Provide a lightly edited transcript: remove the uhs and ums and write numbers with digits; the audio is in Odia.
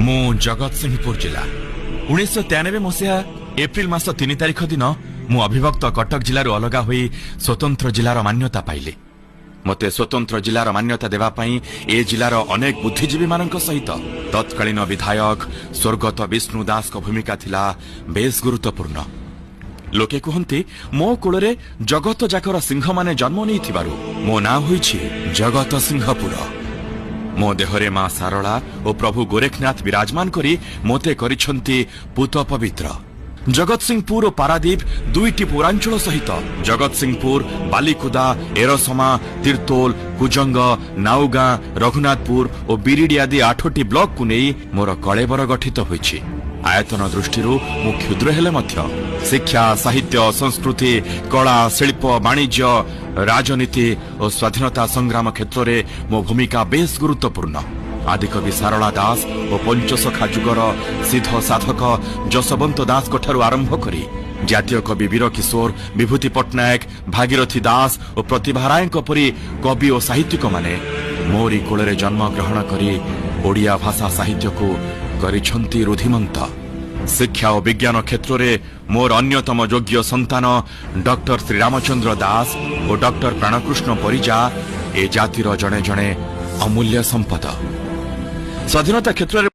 ମୁଁ ଜଗତସିଂହପୁର ଜିଲ୍ଲା। 1993 ମସିହା ଏପ୍ରିଲ ମାସ 3 ତାରିଖ ଦିନ ମୁଁ ଅବିଭକ୍ତ କଟକ ଜିଲ୍ଲାରୁ ଅଲଗା ହୋଇ ସ୍ୱତନ୍ତ୍ର ଜିଲ୍ଲାର ମାନ୍ୟତା ପାଇଲି। ମୋତେ ସ୍ୱତନ୍ତ୍ର ଜିଲ୍ଲାର ମାନ୍ୟତା ଦେବା ପାଇଁ ଏ ଜିଲ୍ଲାର ଅନେକ ବୁଦ୍ଧିଜୀବୀମାନଙ୍କ ସହିତ ତତ୍କାଳୀନ ବିଧାୟକ ସ୍ୱର୍ଗତ ବିଷ୍ଣୁ ଦାସଙ୍କ ଭୂମିକା ଥିଲା ବେଶ୍ ଗୁରୁତ୍ୱପୂର୍ଣ୍ଣ। ଲୋକେ କୁହନ୍ତି, ମୋ କୋଳରେ ଜଗତ ଯାକର ସିଂହମାନେ ଜନ୍ମ ନେଇଥିବାରୁ ମୋ ନାଁ ହୋଇଛି ଜଗତ ସିଂହପୁର। ମୋ ଦେହରେ ମା ଶାରଳା ଓ ପ୍ରଭୁ ଗୋରେଖନାଥ ବିରାଜମାନ କରି ମୋତେ କରିଛନ୍ତି ପୂତ ପବିତ୍ର। ଜଗତସିଂହପୁର ଓ ପାରାଦୀପ ଦୁଇଟି ପୌରାଞ୍ଚଳ ସହିତ ଜଗତସିଂହପୁର, ବାଲିକୁଦା, ଏରସମା, ତିର୍ତ୍ତୋଲ, କୁଜଙ୍ଗ, ନାଉଗାଁ, ରଘୁନାଥପୁର ଓ ବିରିଡି ଆଦି 8ଟି ବ୍ଲକକୁ ନେଇ ମୋର କଳେବର ଗଠିତ ହୋଇଛି। ଆୟତନ ଦୃଷ୍ଟିରୁ ମୁଁ କ୍ଷୁଦ୍ର ହେଲେ ମଧ୍ୟ ଶିକ୍ଷା, ସାହିତ୍ୟ, ସଂସ୍କୃତି, କଳା, ଶିଳ୍ପ, ବାଣିଜ୍ୟ, ରାଜନୀତି ଓ ସ୍ୱାଧୀନତା ସଂଗ୍ରାମ କ୍ଷେତ୍ରରେ ମୋ ଭୂମିକା ବେଶ୍ ଗୁରୁତ୍ୱପୂର୍ଣ୍ଣ। ଆଦିକବି ସାରଳା ଦାସ ଓ ପଞ୍ଚସଖା ଯୁଗର ସିଦ୍ଧ ସାଧକ ଯଶୋବନ୍ତ ଦାସଙ୍କଠାରୁ ଆରମ୍ଭ କରି ଜାତୀୟ କବି ବୀରକିଶୋର, ବିଭୂତି ପଟ୍ଟନାୟକ, ଭାଗୀରଥୀ ଦାସ ଓ ପ୍ରତିଭା ରାୟଙ୍କ ପରି କବି ଓ ସାହିତ୍ୟିକମାନେ ମୋରି କୋଳରେ ଜନ୍ମଗ୍ରହଣ କରି ଓଡ଼ିଆ ଭାଷା ସାହିତ୍ୟକୁ କରିଛନ୍ତି ରୁଧିମନ୍ତ। ଶିକ୍ଷା ଓ ବିଜ୍ଞାନ କ୍ଷେତ୍ରରେ ମୋର ଅନ୍ୟତମ ଯୋଗ୍ୟ ସନ୍ତାନ ଡକ୍ଟର ଶ୍ରୀରାମଚନ୍ଦ୍ର ଦାସ ଓ ଡକ୍ଟର ପ୍ରାଣକୃଷ୍ଣ ପରିଜା ଏ ଜାତିର ଜଣେ ଜଣେ ଅମୂଲ୍ୟ ସମ୍ପଦ। ସ୍ୱାଧୀନତା କ୍ଷେତ୍ରରେ